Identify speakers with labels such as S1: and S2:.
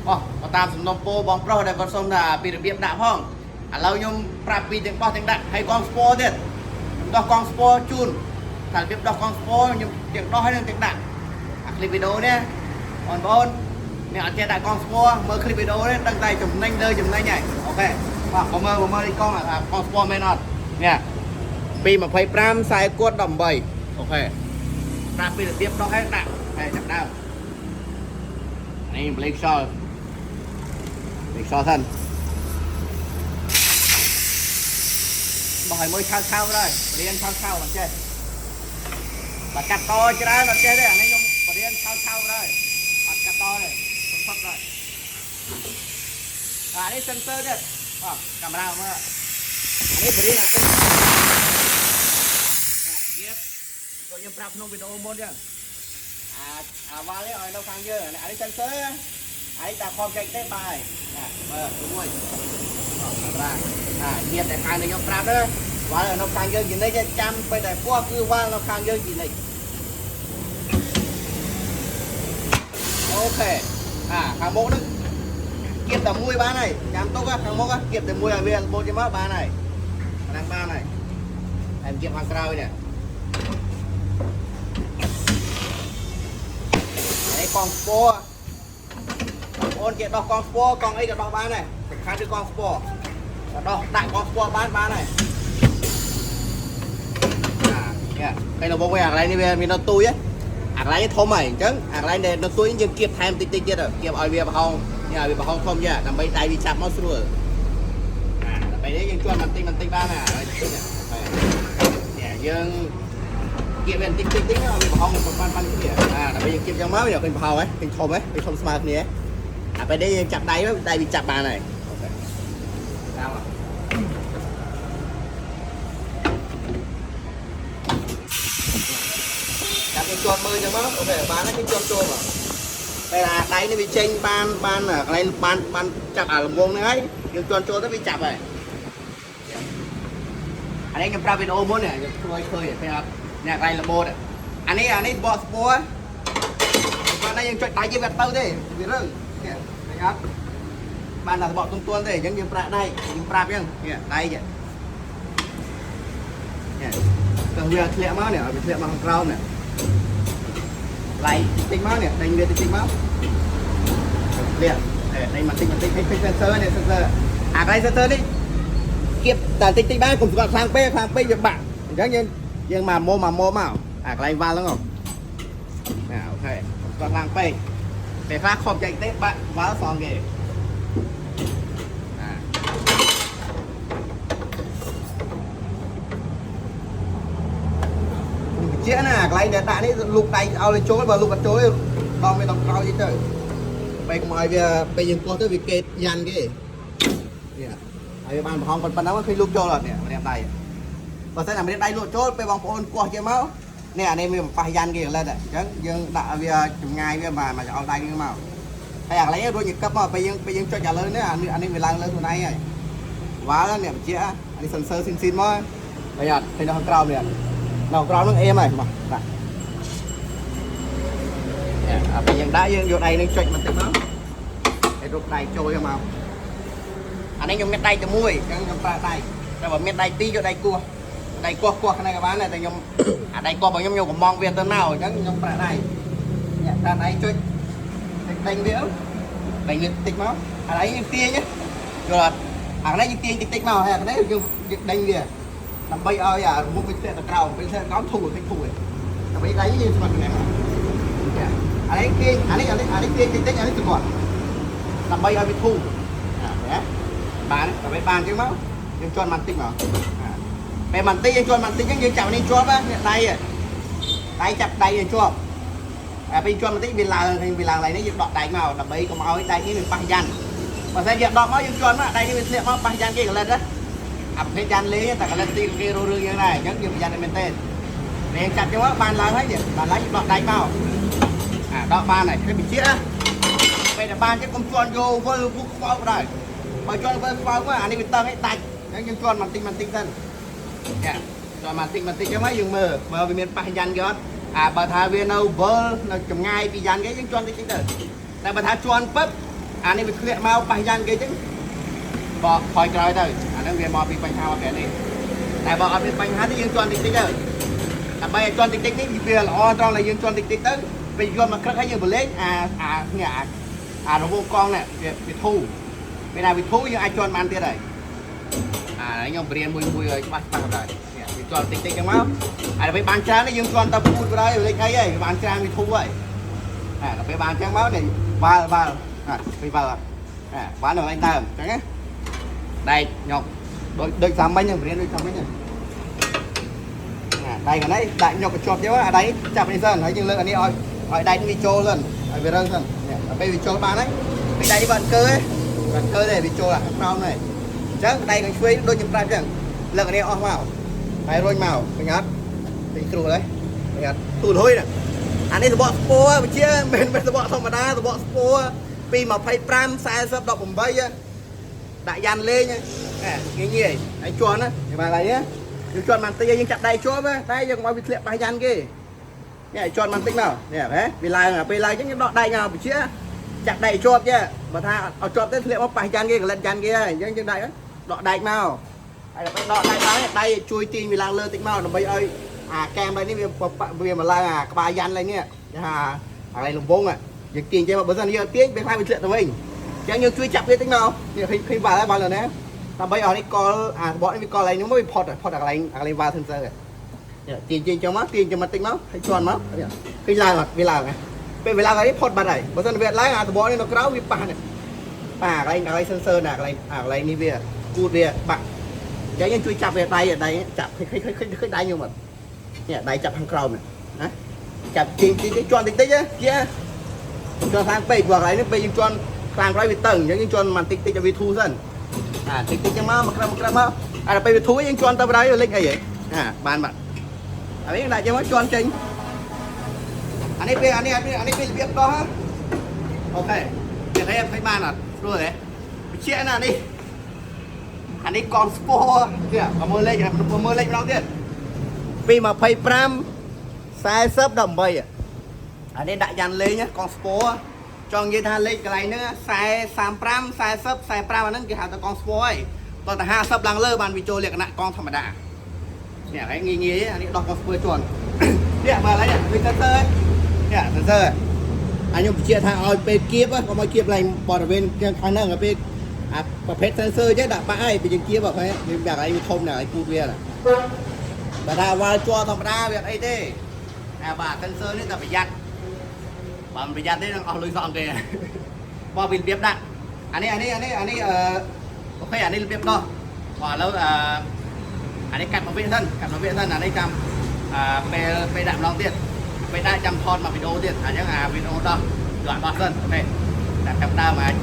S1: អោះមកតាមសំណុំពោបងប្រុសដែលគាត់សុំថាពីរបៀបដាក់ផងឥឡូវខ្ញុំប្រាប់ពីទាំងបោះទាំងដាក់ហើយកងស្ពរទៀតខ្ញុំដោះកងស្ពរជូនថារបៀបដោះកងស្ពរខ្ញុំទាំងដោះហើយនឹងទាំងដាក់អាคลิปវីដេអូនេះបងប្អូនអ្នកអត់ចេះដាក់កងស្ពរមើលคลิปវីដេអូនេះដឹងតែចំណេញលើចំណេញហើយ OK បាទមកមើលមកមើលនេះកងអាកងស្ពរមែនអត់នេះពី25ខ្សែគួត18 OK ប្រាប់ពីរបៀបដោះហើយដាក់ហើយចាប់ដើមនេះប្លេកខ្យល់ប្លេកខ្យល់សិនបោះឲ្យមើលឆៅឆៅដែររៀនឆៅឆៅអត់ចេះបើកាត់តច្រើនអត់ចេះទេអានេះខ្ញុំបរៀនឆៅឆៅដែរអត់កាត់តទេសុខដែរអានេះ sensor ទៀតបាទកាមេរ៉ាមើលអានេះបរៀនអានេះទៀតក៏ខ្ញុំប្រាប់ក្នុងវីដេអូមុនចឹង អាអាវ៉ាល់នេះឲ្យនៅខាងយើងអានេះ sensor អានេះតាខំចែកទេបាយណាមើលមួយកាមេរ៉ាអាទៀតតែខាងនេះខ្ញុំប្រាប់ទៅវ៉ាល់នៅខាងយើងជានិច្ចចាំពេលតែពោះគឺវ៉ាល់នៅខាងយើងជានិច្ច OK អាខាងមុខហ្នឹងគៀបតែមួយបានហើយចាំទុកខាងមុខគៀបតែមួយឲ្យវាបូតចេញមកបានហើយអាហ្នឹងបានហើយហើយគៀបខាងក្រោយនេះនេះកងស្ពរបងប្អូនគេដោះកងស្ពរកងអីក៏ដោះបានដែរសំខាន់គឺកងស្ពរដោះដាក់កងស្ពរបានបានហើយអានេះពេលរបស់វាអាកន្លែងនេះវាមាននៅទូចអាកន្លែងនេះធំហើយអញ្ចឹងអាកន្លែងដែលនៅទូចយើងគៀបថែមតិចតិចទៀតគៀបឲ្យវាប្រហោងនេះឲ្យវាប្រហោងធំយ៉ាដើម្បីដៃវាចាប់មកស្រួលអាដើម្បីនេះយើងជន់បន្តិចបន្តិចបានណាឲ្យតិចនេះយើងគៀបវាបន្តិចតិចតិចឲ្យវាប្រហោងប៉ុនប៉ុនគ្នាអាដើម្បីយើងគៀបយ៉ាងមកវាឃើញប្រហោងហ៎ឃើញធំហ៎ឃើញធំស្មើគ្នាអាពេលនេះយើងចាប់ដៃមកដៃវាចាប់បានហើយ OK តាមចាប់គេជាប់មើលចឹងមក OK បានហើយគេជាប់ចូលមកពេលអាដៃនេះវាចេញបានបានកន្លែងបានបានចាប់អាលំងហ្នឹងហើយយើងជន់ចូលទៅវាចាប់ហើយអានេះខ្ញុំប្រាប់វីដេអូមុននេះខ្ញុំធ្វើឲ្យឃើញពេលអត់អ្នកកន្លែងរបូតអានេះអានេះបកស្ពួរគាត់នេះយើងចុចដៃយើងវាទៅទេវារឹងនេះឃើញអត់បានតែបកទុនទុនទេអញ្ចឹងយើងប្រាក់ដៃយើងប្រាប់អញ្ចឹងនេះដៃនេះទៅវាធ្លាក់មកនេះឲ្យវាធ្លាក់មកខាងក្រោមនេះ ឡៃតិចមកនេះដេញវាតិចតិចមកធ្លាក់ដេញមកតិចមកតិចពេច sensor នេះ sensor អាកន្លែង sensor នេះគៀបតែតិចតិចបានកុំស្គាល់ខ្លាំងពេកខ្លាំងពេកវាបាក់អញ្ចឹងយើងយើងមកម៉ូមកម៉ូមកអាកន្លែងវ៉ាល់ហ្នឹងណា OK កុំស្គាល់ខ្លាំងពេកពេលខ្លះខំចែកទេបាក់វ៉ាល់សងគេអាបញ្ជាក់ណាកន្លែងដែលដាក់នេះលូកដៃឲ្យលេចូលបើលូកអត់ចូលទេដងវាដល់ក្រោយតិចទៅបែកកុំឲ្យវាពេលយើងពោះទៅវាកេតយ៉ាន់គេនេះហើយវាបានប្រហោងប៉ុណ្ណឹងឃើញលូកចូលអត់នេះម្នាក់ដៃបើសិនតែម្នាក់ដៃលូកចូលពេលបងប្អូនគោះជាមកនេះអានេះវាប៉ះយ៉ាន់គេកលិតអញ្ចឹងយើងដាក់វាចម្ងាយវាមកមកឲ្យដៃនេះមកហើយអាកន្លែងរួចញកឹបមកពេលយើងចុចអាលើនេះអានេះអានេះវាឡើងលើខ្លួនឯងហើយវ៉ាល់នេះបញ្ជាក់អានេះ sensor ស៊ីនស៊ីនមកឃើញអត់ឃើញនៅខាងក្រោមនេះនៅក្រោមហ្នឹងអេមហើយមកដាក់អាពេលយើងដាក់យើងយកដៃនឹងចុចបន្តិចមកហើយរុកដៃចូលយកមកអានេះខ្ញុំមានដៃតែមួយអញ្ចឹងខ្ញុំប្រើដៃតែបើមានដៃពីរយកដៃគោះដៃគោះគោះខាងនេះក៏បានដែរតែខ្ញុំអាដៃគោះរបស់ខ្ញុំខ្ញុំកំងវាទៅមកអញ្ចឹងខ្ញុំប្រើដៃនេះប្រើដៃចុចចុចដេញវាដេញវាតិចមកអាដៃយើងទាញយល់អត់អានេះយើងទាញតិចតិចមកហើយអានេះយើងយើងដេញវាដើម្បីឲ្យអារមុខវាធ្លាក់ទៅក្រោមពេលធ្លាក់ក្រោមធូរតិចធូរដើម្បីដៃយើងស្មាត់គ្នាមកអានេះទាញអានេះអានេះអានេះទាញតិចតិចអានេះទៅគាត់ដើម្បីឲ្យវាធូរអាណាបានដើម្បីបានអញ្ចឹងមកយើងជន់បន្តិចមកពេលបន្តិចយើងជន់បន្តិចអញ្ចឹងយើងចាប់នេះជាប់ណាដៃដៃចាប់ដៃយើងជាប់តែពេលជន់បន្តិចវាឡើងវាឡើងឡើងនេះយើងដកដៃមកដើម្បីកុំឲ្យដៃនេះវាប៉ះយ៉ាន់បើសិនយើងដកមកយើងជន់មកដៃនេះវាធ្លាក់មកប៉ះយ៉ាន់គេកលិតណាអាប្រភេទយ៉ាន់លេងតែកលិតទីគេរស់រឿងយ៉ាងដែរអញ្ចឹងយើងប្រយ័ត្នមែនទេពេលចាប់ចឹងមកបានឡើងហើយបានឡើងយើងដកដៃមកអាដកបានហើយគឺបញ្ជាក់ពេលដែលបានចឹងកុំជន់យកវិលពុះខ្វោកដែរបើជន់វិលខ្វោកមកអានេះវាតឹងឯងដាច់អញ្ចឹងយើងជន់បន្តិចបន្តិចទៅនេះជន់បន្តិចបន្តិចចឹងមកយើងមើលមើលវាមានប៉ះយ៉ាន់គេអត់អាបើថាវានៅវិលនៅចម្ងាយពីយ៉ាន់គេយើងជន់តិចតិចទៅតែបើថាជន់ពឹប អានេះវាធ្លាក់មកប៉ះយ៉ាងគេចឹងបកថយក្រោយទៅអាហ្នឹងវាមកពីបញ្ហារបស់គេនេះតែបើអត់មានបញ្ហាទេយើងជន់តិចតិចទៅដើម្បីឲ្យជន់តិចតិចនេះវាល្អត្រង់ដែលយើងជន់តិចតិចទៅពេលយន់មកក្រឹកហើយយើងបលេងអាអានេះអាអារង្វង់កង់នេះវាវាធូរពេលណាវាធូរយើងអាចជន់បានទៀតហើយអាខ្ញុំបរៀនមួយមួយឲ្យច្បាស់ច្បាស់ដែរនេះវាជន់តិចតិចចឹងមកហើយដល់ពេលបានច្រើននេះយើងជន់ទៅពូតទៅហើយលេចអីហើយបានច្រើនវាធូរហើយអាដល់ពេលបានចឹងមកនេះបាល់បាល់អាពេលបាល់អាបាននៅកន្លែងដើមចឹងណាដែកញ៉ុកដូចដូចសាមញ្ញហ្នឹងបរៀនដូចសាមញ្ញហ្នឹងអាដៃកន្នេះដាក់ញ៉ុកកញ្ចប់ទៀតអាដៃចាប់នេះសិនហើយយើងលើកអានេះឲ្យឲ្យដៃនេះវាចូលសិនឲ្យវារឹងសិននេះដល់ពេលវាចូលបានហើយពេលដៃនេះបាត់កើទេបាត់កើទេវាចូលអាខាងក្រោមនេះអញ្ចឹងដៃខាងឆ្វេងដូចខ្ញុំប្រាប់អញ្ចឹងលើកអានេះអស់មកហើយរុញមកឃើញអត់ឃើញស្រួលហើយឃើញអត់ទូលហុយណាអានេះសបកស្ពោវិជាមិនមែនសបកធម្មតាសបកស្ពោពី25 40 18ដាក់យ៉ាន់លេងងាយងាយហើយជន់ណាបានហើយយើងជន់បានតិចយើងចាប់ដៃជាប់ដៃយើងកុំឲ្យវាធ្លាក់ប៉ះយ៉ាន់គេនេះឲ្យជន់បានតិចមកនេះហ៎វាឡើងពេលឡើងអញ្ចឹងយើងដកដៃមកវិជាចាប់ដៃជាប់ចេះបើថាអត់ជាប់ទេធ្លាក់មកប៉ះយ៉ាន់គេកលិតយ៉ាន់គេហើយអញ្ចឹងយើងដៃដកដៃមកហើយដល់ពេលដកដៃមកដៃជួយទាញវាឡើងលើតិចមកដើម្បីឲ្យអាកែមដៃនេះវាវាមកឡើងអាក្បាលយ៉ាន់ឡើងនេះថាអាកន្លែងលំវងយើងទាញចេះបើមិនយើងទាញពេលខ្លះវាធ្លាក់ទៅវិញចឹងយើងជួយចាប់វាតិចមកនេះឃើញឃើញវ៉ាល់ហើយវ៉ាល់ណាដើម្បីឲ្យនេះកលអាសបកនេះវាកលកន្លែងនោះមកវាផុតផុតអាកន្លែងអាកន្លែងវ៉ាល់ sensor នេះទាញទាញចឹងមកទាញចឹងមកតិចមកហើយជន់មកឃើញឡើងអត់វាឡើងហ៎ពេលវាឡើងហើយផុតបាត់ហើយបើមិនវាឡើងអាសបកនេះនៅក្រៅវាប៉ះនេះប៉ះកន្លែងកន្លែង sensor ណាកន្លែងអាកន្លែងនេះវាគូតវាបាក់ចឹងយើងជួយចាប់វាដៃដៃចាប់ឃើញឃើញឃើញឃើញដៃខ្ញុំអត់នេះដៃចាប់ខាងក្រោមនេះណាចាប់ទាញទាញជន់តិចតិចជាជន់ខាងពេកព្រោះកន្លែងនេះពេលយើងជន់ខ្លាំងក្រោយវាតឹងអញ្ចឹងយើងជន់មកតិចតិចឲ្យវាធូរសិនអាតិចតិចចឹងមកមកក្រឹមមកក្រឹមមកអាដល់ពេលវាធូរយើងជន់ទៅបណ្ដោយលេចអីហ៎អាបានបាត់អានេះដាក់ចឹងមកជន់ចេញអានេះពេលអានេះអានេះអានេះពេលរបៀបដោះOK វាthấyឃើញបានអត់ស្រួលទេបញ្ជាក់ណានេះអានេះកងស្ពោទៀតបើមើលលេខមើលលេខម្ដងទៀតពី25 40 18អានេះដាក់យ៉ាន់លេងកងស្ពោចង់និយាយថាលេខកន្លែងហ្នឹង40 35 40 45អាហ្នឹងគេហៅថាកងស្ពោហើយតោះតែ50ឡើងលើបានវាចូលលក្ខណៈកងធម្មតានេះហើយងាយងាយអានេះដោះកងស្ពោជន់នេះមើលហើយវា sensor នេះ sensor អាខ្ញុំបញ្ជាក់ថាឲ្យពេលគៀបកុំឲ្យគៀបឡើងបរិវេណខាងហ្នឹងឲ្យពេលអាប្រភេទ sensor ចេះដាក់បាក់ហើយពេលយើងគៀបហ្នឹងវាបែបឯងវាធំណាស់ឲ្យពូតវាបើថាវ៉ាល់ជ័រធម្មតាវាអត់អីទេតែបាទ sensor នេះតែប្រយ័ត្នបើមិនប្រយ័ត្នទេនឹងអស់លុយសងគេបោះពីរបៀបដាក់អានេះអានេះអានេះអានេះអឺ OK អានេះរបៀបដោះបាទឥឡូវអឺអានេះកាត់មកវាសិនកាត់មកវាសិនអានេះចាំអឺពេលពេលដាក់ម្ដងទៀតពេលដាក់ចាំថតមកវីដេអូទៀតអញ្ចឹងអាវីដេអូដោះយកដោះសិន OK ដាក់ចាប់ដើមអាច